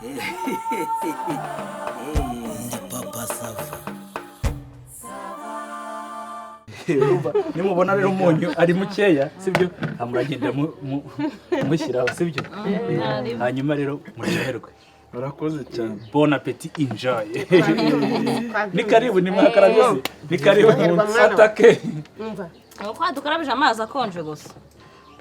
Ndi Papa Sava. Urumva, nimubona rero umunyu ari mukeya, sibyo? Muragenda mushyiraho, sibyo? Hanyuma rero muryoherwe. Urakoze cyane. Bon appetit, enjoy. Ni karibu, ni mwakarabye, ni karibu. Atake. Umva. Uko dukarabije amazi akonje gusa.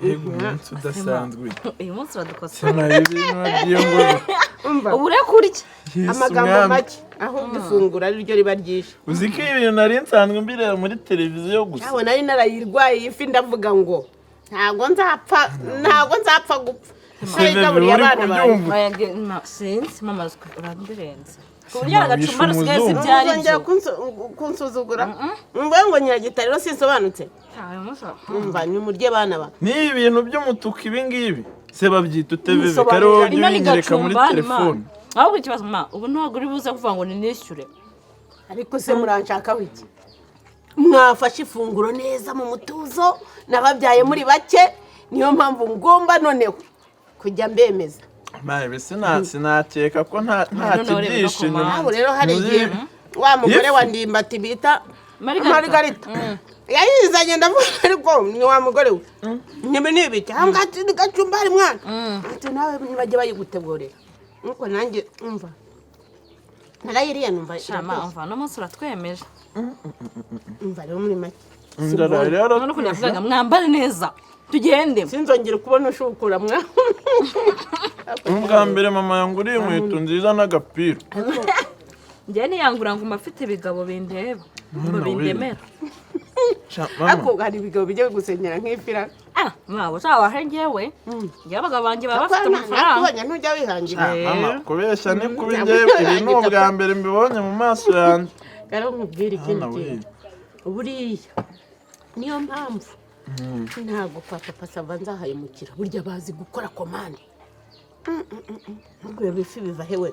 Mbega umunsi udasanzwe! Uyu munsi uradukosa. Sima ibintu byiyongora. Umva. Ubu rero kurya. Yesu Amagambo mwami. make, ahubwo ifunguro ari ryo riba ryinshi. Uzi ko ibintu nari nsanzwe mbireba muri televiziyo gusa. Ntabwo nari narayirwaye iyi fi, ndavuga ngo ntabwo nzapfa gupfa ntayigaburiye uri abana banjye. kubyumva? Oya, sinzi mama, urandirenze ku buryo Sima, agacuma wishe rusigaye si umuzungu. ibyo ari Muzongera byo. kunsuzugura mvuge ngo nyiragitariro sinsobanutse. Uyu munsi Umva, nimurye bana ba. Ni ibintu by'umutuku ibi ngibi se babyita uteveve kare wowe ujya Ino ni ubinyereka muri gacumbani ma. telefone. Ahubwo ikibazo ma, ubu ntabwo uri buze kuvuga ngo ninishyure. Ariko se muranshakaho iki? Mwafashe ifunguro neza mu mutuzo, nababyaye muri bake, niyo mpamvu ngomba noneho kujya mbemeza. Mawe, sinakeka ko nta Noneho reba kibyihishe no ku inyuma. Nawe rero hari igihe wa mugore wa Ndimbati bita Margarita. Margarita yayizanye, ndavuga ariko ni wa mugore we, nibi ni ibiki aha ngaha? Ati ni gacumbari mwana. Ati nawe ntibajye bayigutegurira, nuko nanjye umva narayiriye numva Shama. iraryoshye. Umva, uno munsi uratwemeje. Umva rero, muri make, Inzara rero. None ukuntu yavugaga mwambare neza tugende. Sinzongere kubona ushukura mwa. Ubwa mbere mama yanguriye inkweto nziza n'agapira. Njyewe niyangura ngo afite ibigabo bindeba ngo Mwana we. bindemera. Sha, mama. Ariko hari ibigabo bijya bigusenyera nk'ifira. Ah, mwabo uzabahe, njyewe abagabo banjye baba bafite amafaranga. Nakubonye ntujya wihangira. Sha, mama, kubeshya ni kubi. Ntabwo Njyewe ibi ni wihangira. ubwa mbere mbibonye mu maso yanjye. Rero nkubwire ikindi Mwana we. kintu, buriya niyo mpamvu ntabwo kwa Papa Sava nzahayimukira. Burya bazi gukora commande. Ntabwo ifi biva hewe.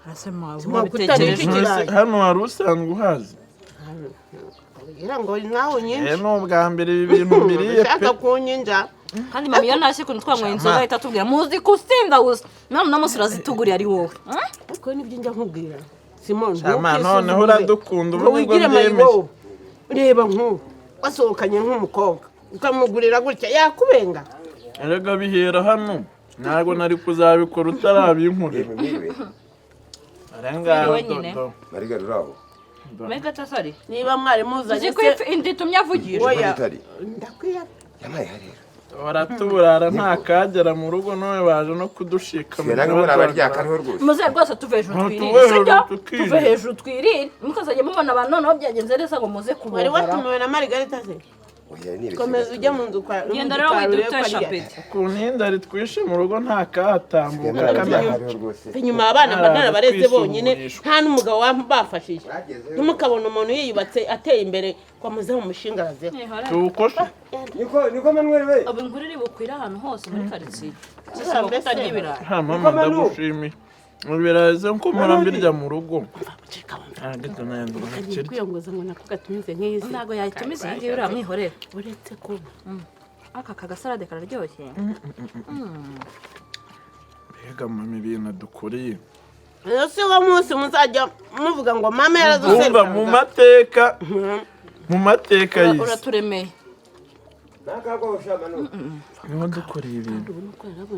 Arase mwawe. Mwa Mubitekereje. kutarika ikirayi. Hano wari usanzwe uhazi? Kugira ngo nawe Eh, unyinje. ni ubwa mbere ibi bintu mbiriye pe. Ushaka kunyinja. Kandi mama iyo ntashye, ukuntu twanyweye inzoga ahita atubwira muzi gusinda gusa, none uno munsi urazituguriye ari wowe. Ariko nibyo njya nkubwira, Simon. Shama, noneho uradukunda ubu ngo nibwo wigire mbyemeye. mayibobo. Reba nk'ubu wasohokanye nk'umukobwa ukamugurira gutya, yakubenga. Erega bihera hano, ntabwo nari kuzabikora utarabinkorera. Mwiriwe. Arengaho. Mwiriwe nyine. Dodo. Mariga ruraho. Mega tasari. Niba mwari muzanye Uzi ko se ifi indi itumye avugisha. Oya. Itari. Ndakwiye. Yamaye harera. Baratuburara nta kagera mu rugo, none baje no kudushika. Siga nange muri abaryakariho rwose. Muze rwose tuve hejuru Ah, twirire. tuve hejuru Sibyo? tukirire. Tuve hejuru twirire, mukazajya mubona abantu noneho byagenze neza ngo muze Wari kubungara. watumiwe na Marigarita se? Oya, nibeshye. Komeza ujye mu nzu kwa Genda rero mu gikari wihita urebe ko utesha ari apeti. Ukuntu inda twishe mu rugo nta kahatambuka. Siga muri abaryakariho rwose. Inyuma abana mba narabareze bonyine, Kwisumburisha. nta n'umugabo bafashije. Bagezeyo. Ntimukabone umuntu yiyubatse ateye imbere ngo amuze mu mushingarazeho. Tuwukoshe. Niko niko Manuel we. Ubu inkuru iri bukwire ahantu hose muri karitsiye. Mbese- Kutarya ibirayi. Ha mama, ndagushimiye, ibirayi ze ko mpora mbirya mu rugo. Ntabwo nayandi Kagiye ntakirya. kwiyongoza ngo nako gatumize nk'iyi se. Ntabwo yayitumiza iyi ngiyi, uriya mwihorere. Uretse ko Aka kagasarade kararyoshye. Mbega mama, ibintu dukoreye! Rero si wo munsi muzajya muvuga ngo mama Wumva yaraduserukaga. mu mateka y'isi. Uraturemeye. Nakagwa sha Manu. Niho dukoreye ibintu.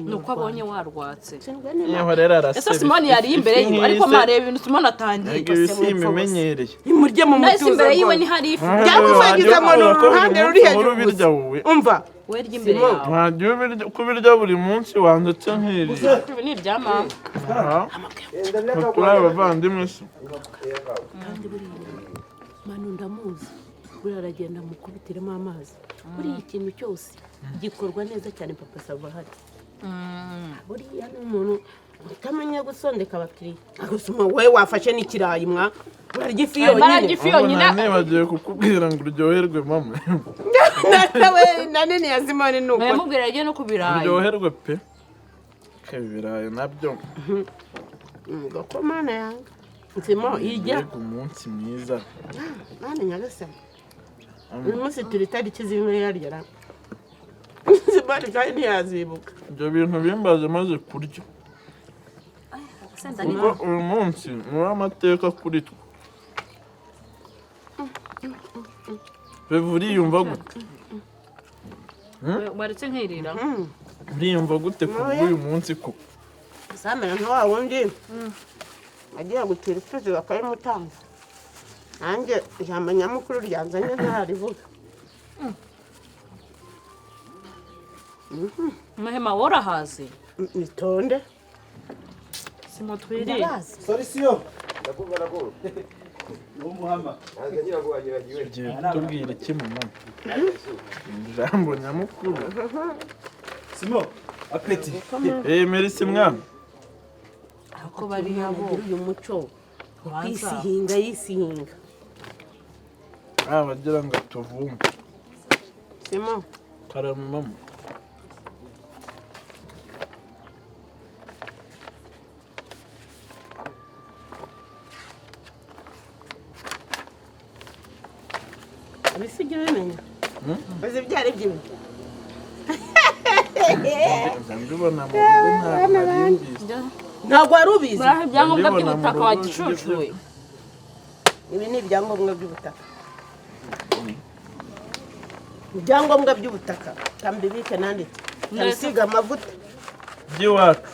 Ni uko abonye warwatse. Niho rero araseba. Ese Simoni yari imbere yiwe, ariko mareba ibintu Simoni atangiye. Mbega ibisimba imenyereye. Nimurye mu Nahise mutuzo imbere yiwe rwose. ntihari ifi. Cyangwa uzagize ngo ni uruhande ruri hejuru ubirya gusa. Wowe. Umva. We rya imbere Simoni. yawe. Wajya kubirya buri munsi wanditse nk'iriya. Ibi ni ibya mama. Aha. Turi abavandimwe se? Kandi buriya Manu ndamuzi, buriya aragenda amukubitiremo amazi. Buriya ikintu cyose gikorwa neza cyane Papa Sava ahari. Buriya ni umuntu utamenya gusondeka abakiriya. Gusa wowe wafashe n'ikirayi mwa, urarya ifi Arimo ararya yonyine. ifi yonyine. Nibagiwe kukubwira ngo uryoherwe mama. Nawe na nini ya Simoni ni uko. Yamubwira yagiye no ku birayi. Uryoherwe pe. Ibi ibirayi nabyo. Ngo ko mana yanjye Simo irya. Mbega umunsi mwiza! Mana nyagasani, uyu munsi turi tariki zimwe yarya ra Simoni kandi ntiyazibuka. Ibyo bintu bimbaze maze kurya. Senda Kuko uyu munsi ni uw'amateka kuri twe. Beva, uriyumva gute? Waretse nkirira. Uriyumva gute kubw'uyu munsi ko? Samera nka wa wundi agiye gutira ipfizi bakayimutanga. Nanjye ijambo nyamukuru ryanzanye ntararivuga. Muhema, worahaze. Nitonde. Simutwirire. Ndabazi. Solisiyo. Ndakumva, ndakumva. Ni umuhama. Ntabwo ngira ngo wanyibagiwe. Ugiye kutubwira iki, mama? Ijambo nyamukuru. Simo, appétit. Eh, merci mwami. Ako bariya bo. Agira uyu muco wo kwisihinga yisihinga. Abagira ngo tuvumbe. Simo. Karame, mama. Abisi ujya ubimenya, uzi ibyo ari byo? Nza mbibona mu rugo, ntabwo nari mbizi. Ntabwo wari ubizi? Muraho ibyangombwa Ndabibona mu by'ubutaka rugo. wagicucuye. Ibi ni ibyangombwa by'ubutaka, ibyangombwa by'ubutaka kambibike nanditse kabisiga amavuta. By'iwacu.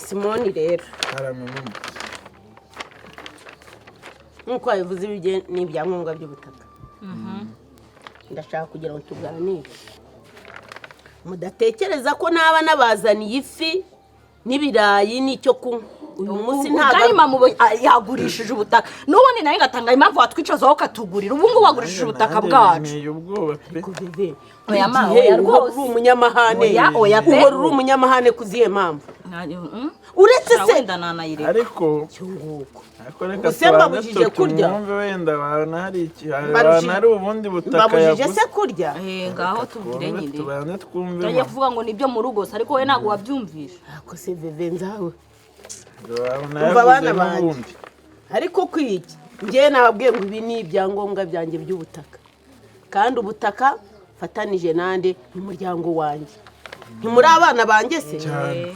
Simoni rero. Karame, mama. Nk'uko wabivuze, ibi ni ibyangombwa by'ubutaka. Ndashaka kugira ngo tuganire, mudatekereza ko naba nabazaniye ifi n'ibirayi n'icyo kunywa uyu munsi. Ntabwo Gahima yagurishije ubutaka n'ubundi nawe ngatanga impamvu watwicazaho ukatugurira. Ubu ngubu wagurishije ubutaka Nanjye bwacu. binteye ubwoba pe. Bebe, Oya, ma, igihe oya uhora rwose. uri umunyamahane. Oya, oya pe. Uhora uri umunyamahane ku zihe mpamvu? Uretse se Wenda nanayireka. Ariko cyo nguko. Ariko reka Ubuse tubanze mbabujije kurya? tumwumve, wenda wabona hari iki, Mbabujije- wabona hari ubundi butaka Mbabujije yaguze. se kurya? Eh, ngaho tubwire Twumve, nyine. tubanze twumve. Tujya Mama. kuvuga ngo ni ibyo mu rugo se, ariko wowe ntabwo wabyumvishe. Ako se veve nzawe. Wabona Umva yaguze abana banjye. n'ubundi. Ariko kwiki njyewe nababwiye ngo ibi ni ibyangombwa byanjye by'ubutaka, kandi ubutaka mfatanije nande? N'umuryango wanjye. Ntimuri abana banjye se? Cyane.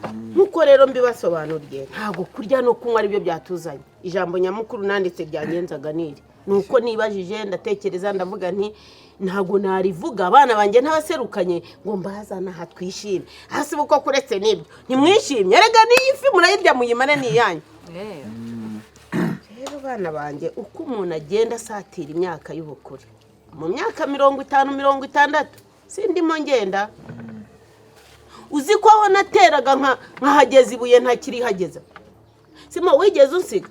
Nk'uko rero mbibasobanuriye, ntabwo kurya no kunywa aribyo byatuzanye. Ijambo nyamukuru nanditse ryangenzaga niri ni uko nibajije, ndatekereza, ndavuga nti ntabwo narivuga abana banjye ntabaserukanye ngo mbazane aha twishime. Hasi uko kuretse n'ibyo ntimwishimye, erega n'iyi fi murayirya muyimane, ni iyanyu. Rero bana banjye, uko umuntu agenda asatira imyaka y'ubukure, mu myaka 50, 60, sindimo ngenda. Uzi ko aho nateraga nkahageza ibuye ntakirihageza? Simo, wigeze unsiga?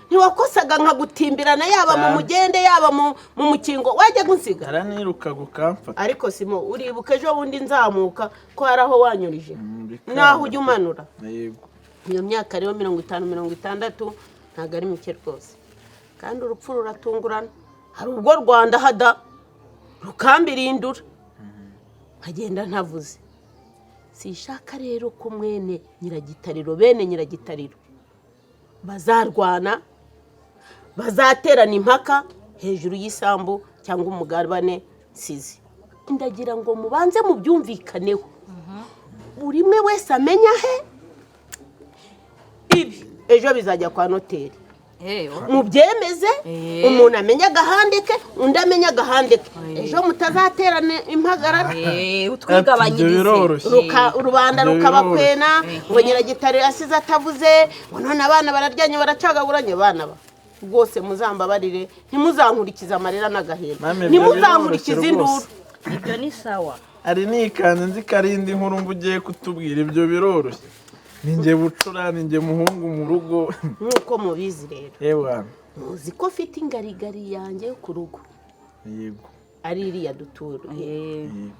Ntiwakosaga nkagutimbirana, yaba mu Cyane. mugende, yaba mu mukingo, wajyaga unsiga? Naranirukaga ukamfata. Ariko simo, uribuka ejo bundi nzamuka ko hari aho wanyurije? Bikanga Naho ujya pe. umanura. Yego. Iyo myaka rero, 50, 60, ntabwo ari mike rwose, kandi urupfu ruratungurana. Hari ubwo Rwanda hada rukambirindura nkagenda ntavuze. Sishaka rero ko mwene Nyiragitariro, bene Nyiragitariro bazarwana, bazaterana impaka hejuru y'isambu cyangwa umugabane nsizi. Ndagira ngo mubanze mubyumvikaneho, buri umwe wese amenya he. Ibi ejo bizajya kwa noteri, mubyemeze. Umuntu amenye agahande ke, undi amenye agahande ke, ejo mutazaterana impagarara. Utwigabanyirize. Ibyo biroroshye. Rubanda Ibyo rukabakwena ngo Nyiragitariro asize atavuze, ngo none abana bararyanye, baracagaguranye. Abana ba rwose muzambabarire, ntimuzankurikize amarira n'agahinda, Mame, ibyo ntimuzankurikize biroroshye induru. rwose. Ibyo ni sawa. Hari nikanze nzi ko ari indi nkuru mba ugiye kutubwira. Ibyo biroroshye, ni njye bucura, ni njye muhungu mu rugo. Nk'uko mubizi rero, Ewa. muzi ko mfite ingarigari yanjye yo ku rugo. Yego. Ari iriya dutuye. Yego.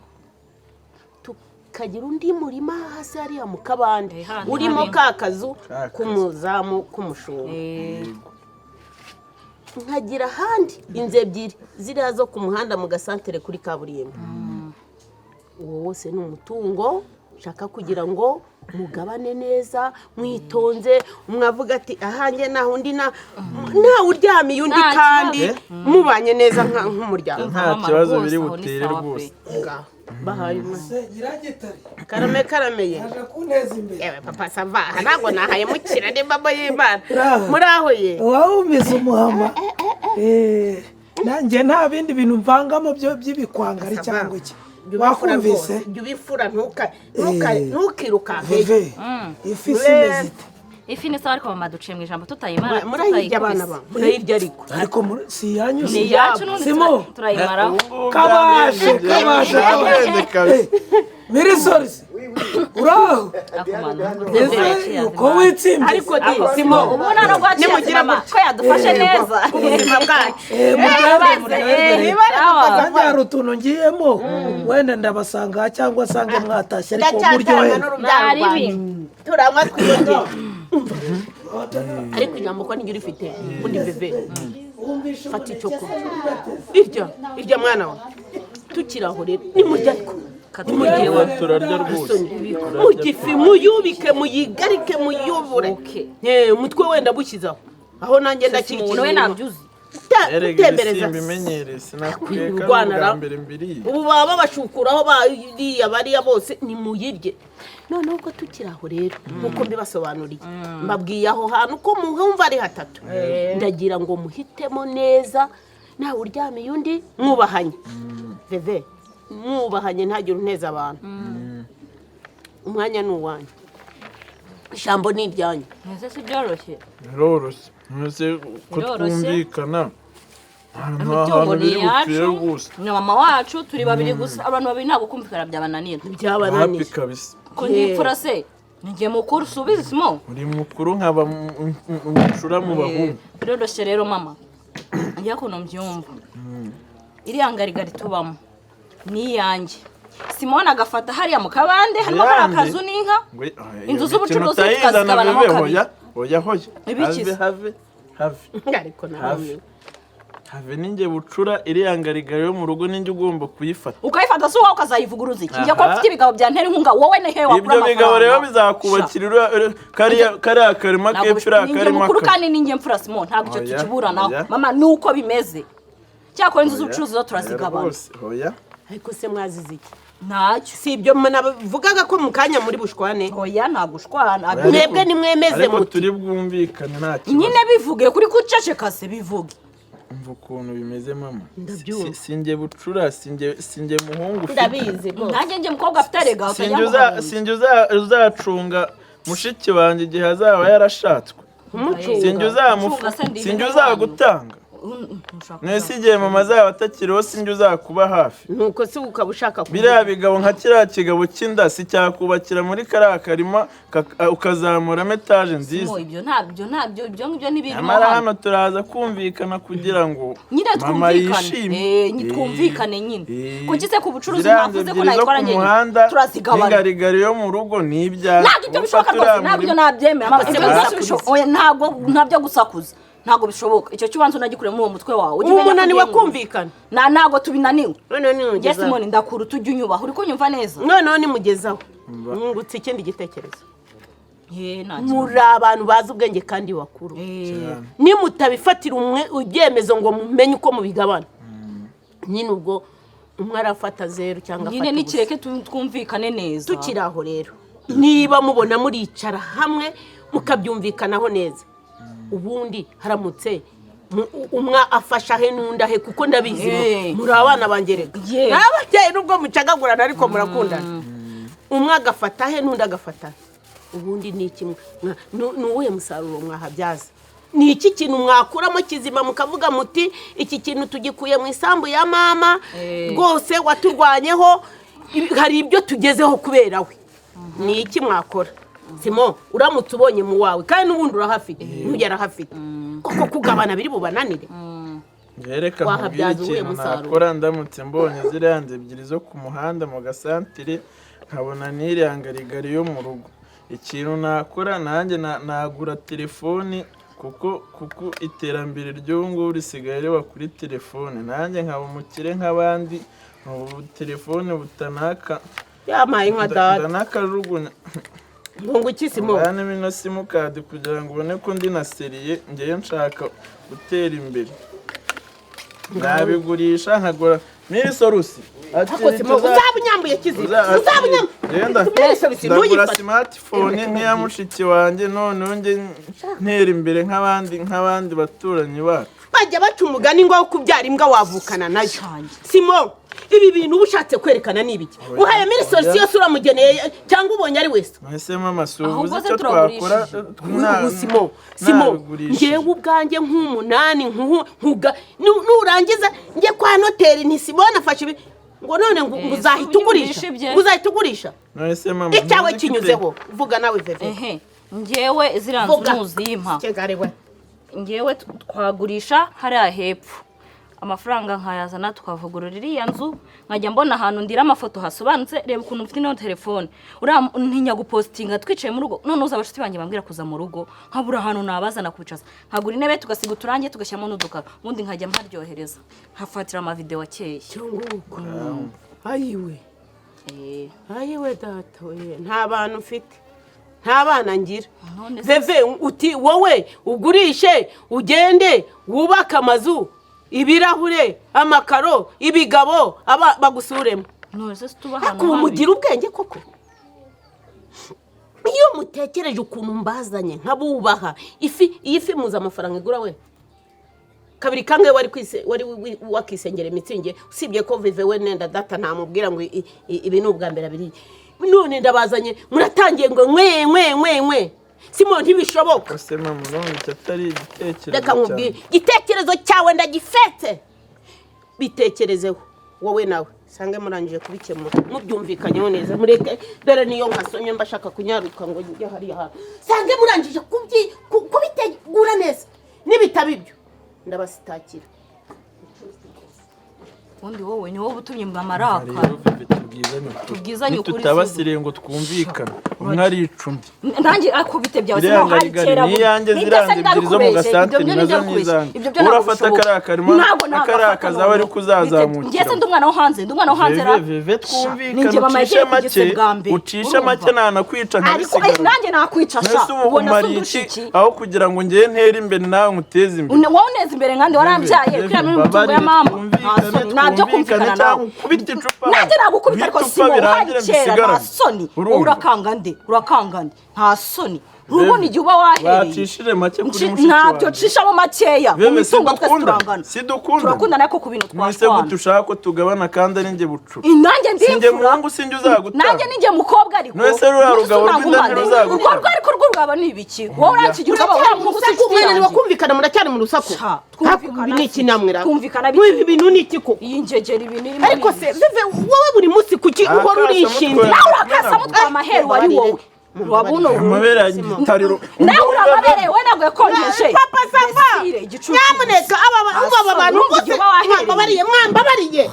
Tukagira undi murima hasi hariya mu kabande, Handi urimo hari. ka kazu Ka kazu. k'umuzamu k'umushumba. Yego. Nkagira ahandi inzu ebyiri ziriya zo ku muhanda mu gasantere kuri kaburimbo. Uwo wose ni umutungo nshaka kugira ngo mugabane neza mwitonze. Umwe avuga ati ahanjye naho, undi na ntawe uryamiye undi, Nta kandi kibazo. mubanye neza nk'umuryango. Nta kibazo Rwose biri aho ni butere sawa pe. rwose. Ngaho. Bahaye umwana. Se Nyiragitare Karame, karameye. aje kunteza imbere. Yewe papa Sava, aha ntabwo nahaye mukira n'imbamo y'Imana. Uraho. Muraho ye. Wawumize umuhama. Nanjye nta bindi bintu mvangamo byo by'ibikwangari Sava, cyangwa iki. Jya ubifura Wakumvise? rwose, jya ubifura, ntukirukanke. Veve, ifi si imeze ite? Ifi ni sawa, ariko mama duciye mu ijambo tutayimara. Murayirya abana ba, murayirya ariko. Ariko si iyanyu Ni si? iyacu n'ubundi. Simo. Turayimaraho. Kabashe, kabashe, kabashe kabisa. Mirisorisi, uraho? Ese uko witsimbye? Ariko di Simo, Ubu nta nubwo waciye Nimugira mama ko yadufashe neza. Ubuzima bwacu. Muryoherwe, muryoherwe. Sawa. Nanjye hari utuntu ngiyemo, wenda ndabasanga cyangwa nsange mwatashye, ariko Ndacyatanga muryoherwe. n'urubyaro Nari rwanjye. Turanywa twiyongere, ariko ijambo ko niryo urifite ubundi. Bebe, fata icyo kurya, irya, irya mwana we. Tukiri aho rero, nimurya ariko. Katumugiye. Turarya rwose. Murya ifi, muyubike, muyigarike, muyubure. Okay. Umutwe wenda bushyize aho aho, nanjye ndakikije. Umuntu we ntabyo uzi. Erega Gutembereza. ibisimba imenyereye, sinakubwiye ko ari Urwana ubwa ra. mbere mbiriye. Ubu baba babashukuraho bariya bariya bose, nimuyirye. Noneho ubwo tukiri aho rero, nk'uko mbibasobanuriye, mbabwiye aho hantu ko muhumva ari hatatu, ndagira ngo muhitemo neza, nawe uryamiye undi, mwubahanye. Veve, mwubahanye, ntagire uneza abantu. Umwanya ni uwanyu, ijambo ni iryanyu. Ese si byoroshye? Biroroshye mbese ko Biroroshye. twumvikana nta Imitungo hantu ni biri bupfire iyacu, rwose. ni mama wacu, turi babiri gusa. Abantu babiri ntabwo kumvikana byabananira. Byabananiye. Happy kabisa. Ko ndi imfura se, ni njye mukuru, subiza Simo. Uri mukuru nkaba umucura mu bahungu. Biroroshye rero mama, njya ukuntu mbyumva, iriya ngarigari tubamo ni iyanjye, Simone agafata hariya mu kabande harimo kariya Yandi. kazu n'inka. Ngo, Inzu iyo z'ubucuruzi mikino utayizana tukazigabanamo bebe, kabiri. Hoya hoya hoya. Ibikize. Have, have, have. Ariko nawe Have, ninjye bucura, iriya ngarigari yo mu rugo ninjye ugomba kuyifata. Ukayifata si wowe, ukazayivuguruza iki? Njye ko Aha. mfite ibigabo byantera inkunga, wowe ni he wakura Ibyo bigabo rero amafaranga? bizakubakira kariya karima Ntabwo kepfo, iriya ninjye karima mukuru kandi ninjye mfura, Simon, ntabwo icyo Oya, tukiburanaho. oya. Mama, ni uko bimeze. Cyakora inzu z'ubucuruzi zo Oya, turazigabana. rwose, hoya. Ariko se mwazize iki? Ntacyo. Si ibyo navugaga ko mu kanya muri bushwane? Oya, ntabwo ushwana. Ariko- Mwebwe nimwemeze ariko muti. turi bwumvikane, nta kibazo. Nyine bivuge, kuri kuceceka se, bivuge. Umva ukuntu bimeze mama. Ndabyumva. Sinjye bucura, sinjye muhungu ufite. Ndabizi rwose. Nanjye njye mukobwa afite rega Sinjye uzacunga mushiki wanjye igihe azaba yarashatswe. Sinjye uzamufu, sinjye uzagutanga. Mwese igihe mama azaba atakiriho, sinjye uzakuba hafi. Nuko se ukaba ushaka kuvuga. Biriya bigabo, nka kiriya kigabo cy'inda, si cyakubakira muri kariya karima ukazamuramo etaje nziza? Ibyo ntabyo, ntabyo, ibyo ngibyo ntibirimo. Nyamara hano hano turaza kumvikana kugira ngo nyine mama twumvikane. yishime. Twumvikane nyine. Kuki se ku bucuruzi Ziriya nzu mwavuze ko ebyiri zo nayitwara ku njyenyine? muhanda Turazigabana. n'ingarigari yo mu rugo ni ibyanjye. Ntabwo ibyo bishoboka rwose, ntabwo ibyo nabyemera mama. Ibyo byose bishoboka? Oya, ntabwo, ntabyo gusakuza, ntabwo bishoboka. Icyo kibanza unagikure muri uwo mutwe wawe. Ujye Ubu umenya ko munaniwe ugiye mu rugo. kumvikana. Ntabwo tubinaniwe. Noneho Njye nimugezaho. Simoni ndakura, tujya unyubaha, uri kunyumva neza? Noneho nimugezaho, mwungutse ikindi gitekerezo. Nta kibazo. Muri abantu bazi ubwenge kandi bakuru, nimutabifatira umwe ibyemezo ngo mumenye uko mubigabana nyine, ubwo umwe arafata zeru cyangwa Nyine afata ubusa. nikireke twumvikane neza. Tukiri aho rero, niba mubona muricara hamwe mukabyumvikanaho neza, ubundi haramutse umwe afasha he n'undi ahe, kuko ndabizi muri abana banjye rega, n'ababyeyi nubwo mucagagurana ariko murakundana, umwe agafata he n'undi agafata he, ubundi ni iki ni uwuhe musaruro mwahabyaza? Ni iki kintu mwakuramo kizima mukavuga muti iki kintu tugikuye mu isambu ya mama rwose waturwanyeho, hari ibyo tugezeho kubera we? Ni iki mwakora? Simo, uramutse ubonye mu wawe kandi n'ubundi urahafite, ntugera ahafite koko, kugabana biri bubananire. Reka nkubwire Wahabyaza uwuhe ikintu musaruro? nakora ndamutse mbonye ziriya nzu ebyiri zo ku muhanda mu gasantire, nkabona n'iriya ngarigari yo mu rugo. Ikintu nakora nanjye, nagura telefoni, kuko iterambere ry'ubu ngubu risigaye riba kuri telefoni, nanjye nkaba umukire nk'abandi, ubu telefoni butanaka. Yamaye nka data. Ndanakajugunya. Ngo iki, Simo? Vanemo ino simukadi kugira ngo ubone ko ndi na sérieux. Ngewe nshaka gutera imbere, nabigurisha nkagura Miri sorusi. Ariko Simo, uzaba unyambuye kizira, uzaba Genda. unyambuye. Miri sorusi Ndagura ntuyifate. smartphone nk'iya mushiki wanjye, noneho njye ntera imbere nk'abandi baturanyi bacu. Bajya baca umugani ngo aho kubyara imbwa wavukana nayo. Simo, ibi bintu uba ushatse kwerekana ni ibiki? Uhaye miri sorusi yose uramugeneye cyangwa ubonye ari wese? Mwese mama, si ubuze Ahubwo se icyo twakora. Ubu Simo, Simo, Nabigurishije. ngewe ubwanjye nk'umunani nkuga nurangiza njye kwa noteri nti Simone afashe ibi, ngo none ngo Eh, uzahita si ugurisha, ubyumvishe ibye. ngo uzahita ugurisha Mwese mama, icyawe ntuzi kinyuzeho. Vuga nawe Veve. Ehe, ngewe ziriya nzu Vuga. ntuzimpa. Kegare we. Ngewe twagurisha hariya hepfo, amafaranga nkayazana tukavugurura iriya nzu, nkajya mbona ahantu ndira amafoto hasobanutse. Reba ukuntu mfite ino telefone, uriya ntinya gupositinga twicaye mu rugo. None uza abashuti banjye bambwira kuza mu rugo, nkabura ahantu nabazana kwicaza, nkagura intebe tugasiga uturange tugashyiramo n'udukaro, ubundi nkajya mparyohereza nkafatira amavideo akeye. Cyunguko ayiwe. Eh, Ayiwe data we, nta bantu mfite, nta bana ngira. None se- Veve, uti wowe ugurishe ugende wubake amazu, ibirahure, amakaro, ibigabo, aba bagusuremo. None se tuba Ariko ahantu ubu habi? mugira ubwenge koko? Iyo mutekereje ukuntu mbazanye nkabubaha ifi, iyi fi muzi amafaranga igura we? Kabiri kangahe wari kwise wari wakisengera imitsingi? Usibye ko Vive we nenda data ntamubwira ngo ibi ni ubwa mbere abiriye. None ndabazanye muratangiye ngo nkwe nkwe nkwe nkwe. Simo, ntibishoboka. Ese mama, urumva icyo atari igitekerezo Reka nkubwire, igitekerezo cyawe ndagifetse, bitekerezeho wowe nawe sange murangije kubikemura mubyumvikanyeho neza. Mureke, dore niyo nkasomye mba shaka kunyaruka ngo njye hariya hantu. Sange murangije kubitegura neza, nibitaba ibyo ndabasitakira. Ubundi wowe ni wowe utumye mama Rero arakara. Veve, tubwizanye ukuri. Tubwizanye ukuri. Nitutabasiriye ngo twumvikane, umwe arica undi. Nanjye akubite byawe Iriya sinaho hari ngarigari kera. ni iyanjye, ziriya nzu ebyiri zo mu gasantere nazo ni izanjye. Urafata kariya karima Ntabwo kariya kazaba ari kuzazamukira. Njye se ndi umwana wo hanze? Ndi umwana wo hanze ra? Veve, Veve, twumvikane. Ninjye mama Ucishe yagiye ku gise make, bwa mbere. ucishe make, nanakwica Ariko nkabisigara. nanjye nakwica sha. Mbese ubu Ubona se umariye undusha iki iki? aho kugira ngo njye ntere imbere nawe nguteze imbere? Wowe uneza imbere nkandi warambyaye? Veve, Kuriya muri mitungo ya mbabarire, mama. twumvikane, Nta soni, ntabyo twumvikane kumvikana cyangwa nawe. ukubite icupa. Nanjye nagukubita, ariko Uhite Simo upfa uhari birangire kera, nta mbisigarane. soni. Wowe Urumva? urakanga nde? Urakanga nde? Nta soni, urubona igihe uba wahereye. Wacishije make kuri mushiki Ntabyo wanjye. nshishamo makeya mu Veve, mitungo twese sidukunda? turangana. Sidukunda? Turakundana, ariko ku bintu Mwese twashwana. gute ushaka ko tugabana kandi ari njye bucura? Nanjye ndi Sinjye imfura. muhungu, sinjye uzagutanga. Nanjye ninjye mukobwa, ariko None se ruriya None se rugabo ntabwo rw'inda umpande? ntiruzagutanga? Urwo rwo, ariko rwo rwaba ni ibiki? Wowe urankigira urugabo, Muracyari uriya mu muhungu si rusaku, inshuti mwananiwe yanjye. kumvikana, muracyari mu rusaku. Sha, Haku, twumvikana ibi ni iki namwe ra? Twumvikana biki? Ibi bintu ni iki koko? Iyi ngegera ibintu irimo Ariko ni se ibiki? Veve, wowe buri munsi kuki uhora Akasa urishinze? mutwe. Nawe urakasa mutwe amaheru wari wowe wabuno. Amabere ya gitariro. Nawe uri amabere, we ntabwo yakonjeshe. Papa Sava, Mbesire, igicucu. nyamuneka, aba bantu Urumva bose igihe uba wahereye. mwambabariye, mwambabariye,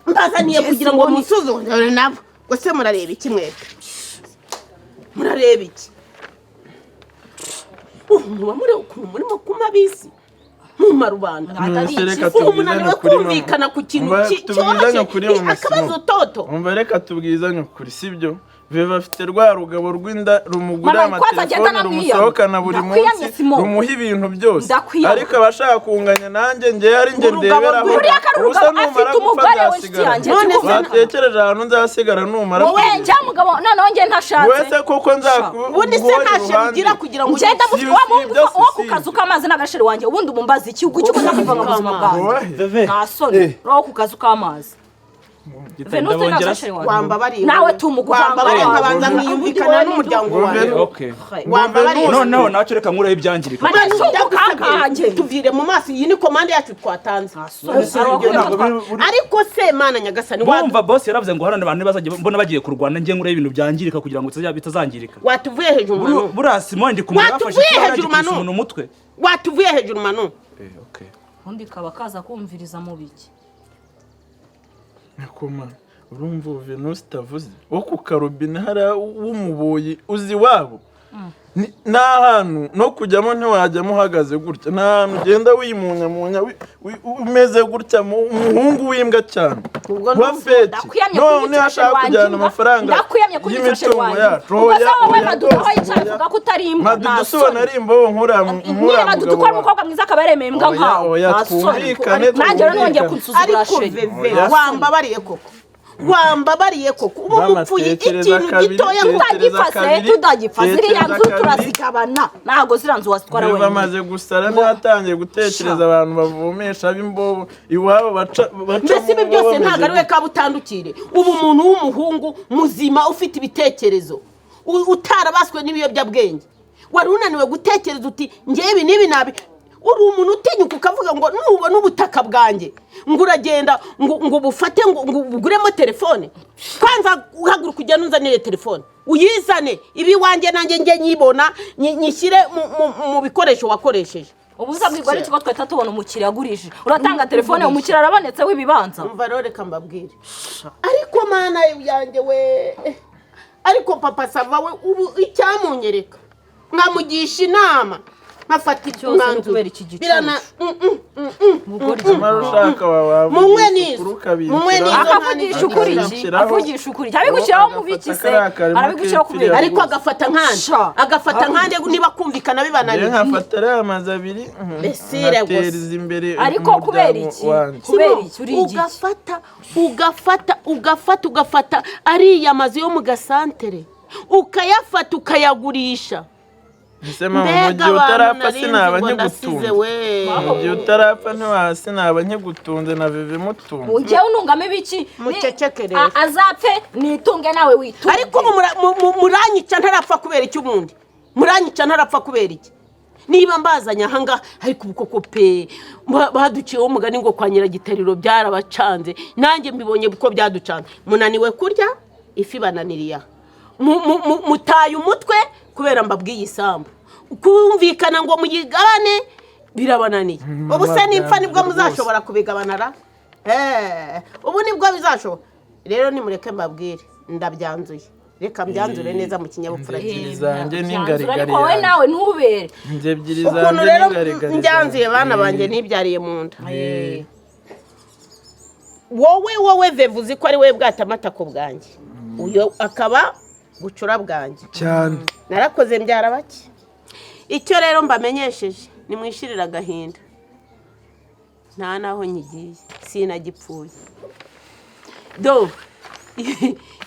mbazaniye kugira ngo musuzume nabo. Gusa murareba iki mwebwe? Murareba iki? Ubu muba mureba ukuntu murimo kuma bisi muma rubanda. Atari Mwese reka iki? Ubu munaniwe tubwizanye ukuri, mama. kumvikana ku kintu Umva, tubwizanye cyoroshye. ukuri, mama Akabazo Simo. toto. Umva, reka tubwizanye ukuri, sibyo? Veve afite rwa rugabo rw'inda rumugurira Mama, kwanza agenda amatelefone, namwiyamye. rumusohokana buri Ndakwiyamye, munsi, Simo. rumuha ibintu byose. Ndakwiyamye. Ariko abashaka kunganya nanjye, njye ari njye Urugabo ndeberaho. Buriya kari Ubusa urugabo, numara afite gupfa umugore we, inshuti nzasigara. yanjye, None se- Watekereje ahantu nzasigara numara Wowe kugenda? njya mugabo, noneho njye ntashatse. Wese koko nzaku Ubundi se guhora nta shema iruhande. ugira kugira ngo Ngenda Si- mufite si wa muhungu ibyo, wo ku si kazu ibyo. k'amazi n'agasheri wanjye. Ubundi umumbaza iki? Ubwo icyo ukunda kwivanga mu buzima bwanjye? Wowe? Veve. Nta soni, uraho ku kazu k'amazi. Venuste Ndabongera se. n'agasheri wanjye. Wambabariye. Nawe tumuguhanga. Wambabariye nkabanza nkiyumvikana n'umuryango wawe. Okay. Wambabariye. Noneho nacyo reka nkureho ibyangirika. Mani, Manu, si ndagusabye, ugukankange. tuvire mu maso, iyi ni komande yacu twatanze. Ariko se Mana nyagasani, Bumva boss yaravuze ngo hano abantu bazajya mbona bagiye kurwana, njye nkureho ibintu byangirika kugira ngo bitazangirika. Watuvuye hejuru Manu. Buriya Simoni ndi kumwe yafashe Watuvuye ikirahure hejuru, agikubise Manu. umuntu umutwe. Watuvuye hejuru Manu. Eh, okay. Ubundi kaba kaza kumviriza mu biki? Nyakoma, urumva ubu Venuste utavuze wo ku karobine hariya w'umuboyi uzi iwabo? Ni ahantu no kujyamo ntiwajyamo uhagaze gutya, ni ahantu ugenda wimunyamunya umeze gutya, umuhungu w'imbwa cyane Ubwo wa feki. Ndakwiyamye None kunyicira ashaka wanjye kujyana imbwa. amafaranga Ndakwiyamye kunyicira y'imitungo wanjye. yacu. Ubwo se Oya, wowe oya, Madudu aho rwose, yicaye oya. avuga ko utari imbwa, Madudu nta si ubona soni. ari imbobo nk'uriya Niba nk'uriya Madudu mugabo ko ari wawe. umukobwa mwiza akaba yaremeye imbwa Oya, nkawe, oya, nta soni. twumvikane, Nanjye rero nongeye twumvikane. kunsuzugura Ariko sheri. veve, Oya. wambabariye koko, wambabariye koko, ubu Mama, mupfuye tekereza ikintu kabiri, gitoya. tekereza Tutagifase, kabiri, tutagifase ziriya tekereza nzu kabiri. turazigabana, ntabwo ziriya nzu wazitwara Niba wenyine. amaze gusara ntiyatangiye gutekereza abantu bavomesha b'imbobo iwabo baca baca Mbese ibi mu byose mwobo ntabwo ari we bameze kaba utandukire. Ubu umuntu w'umuhungu muzima ufite ibitekerezo, utarabaswe n'ibiyobyabwenge, wari unaniwe gutekereza uti ngewe ibi n'ibi nabi. Uri umuntu utinyuka ukavuga ngo nubona ubutaka bwanjye ngo uragenda ngo ubufate ngo ubuguremo telefone. Kwanza uhaguruka ugende unzanire telefone, uyizane ibi iwanjye, nanjye njye nyibona, nyishyire mu bikoresho wakoresheje. Ubu uzabwirwa n'ikigo twahita tubona umukiriya agurishije, uratanga telefone, umukiriya arabonetse w'ibibanza. Umva rero, reka mbabwire, ariko mana yanjye we, ariko Papa Sava we, ubu icyamunyereka nkamugisha inama nkafata Cyose ni umwanzuro. ukubera iki gicucu. Birana Ubugoryi. Nyamara ushaka wawe Munywe n'izo. Munywe n'izo. Akavugisha ukuri iki? Akabishyiraho. Avugisha ukuri iki? Abigushyiraho mu biki se? Arabigushyiraho kubera iki? Ariko agafata nkande, Sha. agafata nkande niba kumvikana Njyewe bibananiye. nkafata ariya mazu abiri, Mbese nkatereza imbere Ariko kubera umuryango iki? wanjye. Kubera iki uri igiki? Ugafata, ugafata, ugafata, ugafata ariya mazu yo mu gasantere, ukayafata ukayagurisha. Ese mama, mu Mbega gihe abantu utarapfa nari nzi sinaba ngo ndasize nkigutunze. we. Mu gihe utarapfa ntiwa sinaba nkigutunze na Veve mutunze. Ujyewe unungamo ibiki? Muceceke rero. Azapfe nitunge nawe witunge. Ariko ubu muranyica ntarapfa kubera iki? Ubundi muranyica ntarapfa kubera iki? Niba mbazanye ahangaha, ariko ubu koko pe, baduciyeho umugani ngo kwa Nyiragitariro byarabacanze, nanjye mbibonye ko byaducanze. Munaniwe kurya ifi bananiriye aha. Mutaye umutwe kubera mbabwiye isambu, kumvikana ngo muyigabane birabananiye. Ubu se nipfa nibwo byanze. muzashobora kubigabana ra? Ubu nibwo bizashoboka. Rero nimureke mbabwire, ndabyanzuye, reka mbyanzure neza mu kinyabupfura Inzu cyiza. ebyiri zanjye Byanzura, n'ingarigari ariko wowe yanjye. nawe ntubere. Inzu ebyiri Ukuntu zanjye rero n'ingarigari mbyanzuye, zanjye. bana banjye nibyariye mu nda, wowe, wowe Veve, uzi ko ari wowe bwatamatako bwanjye, uyu akaba bucura bwanjye. Cyane. Narakoze mbyara bake. Icyo rero mbamenyesheje, nimwishirire agahinda, nta naho nkigiye, sinagipfuye. Do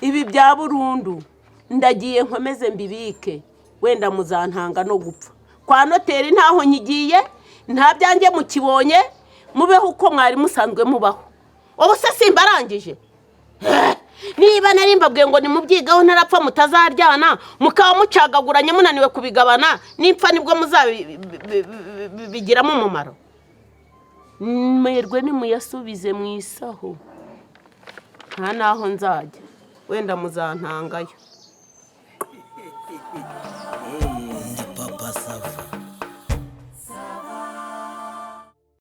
ibi bya burundu ndagiye nkomeze mbibike, wenda muzantanga no gupfa kwa noteri. Ntaho nkigiye, nta byanjye mukibonye, mubeho uko mwari musanzwe mubaho. Ubu se simbarangije? Niba nari mbabwiye ngo nimubyigaho ntarapfa mutazaryana, mukaba mucagaguranye munaniwe kubigabana, nipfa nibwo muzabigiramo umumaro? Mwerwe nimuyasubize mu isaho, nta n'aho nzajya, wenda muzantangayo.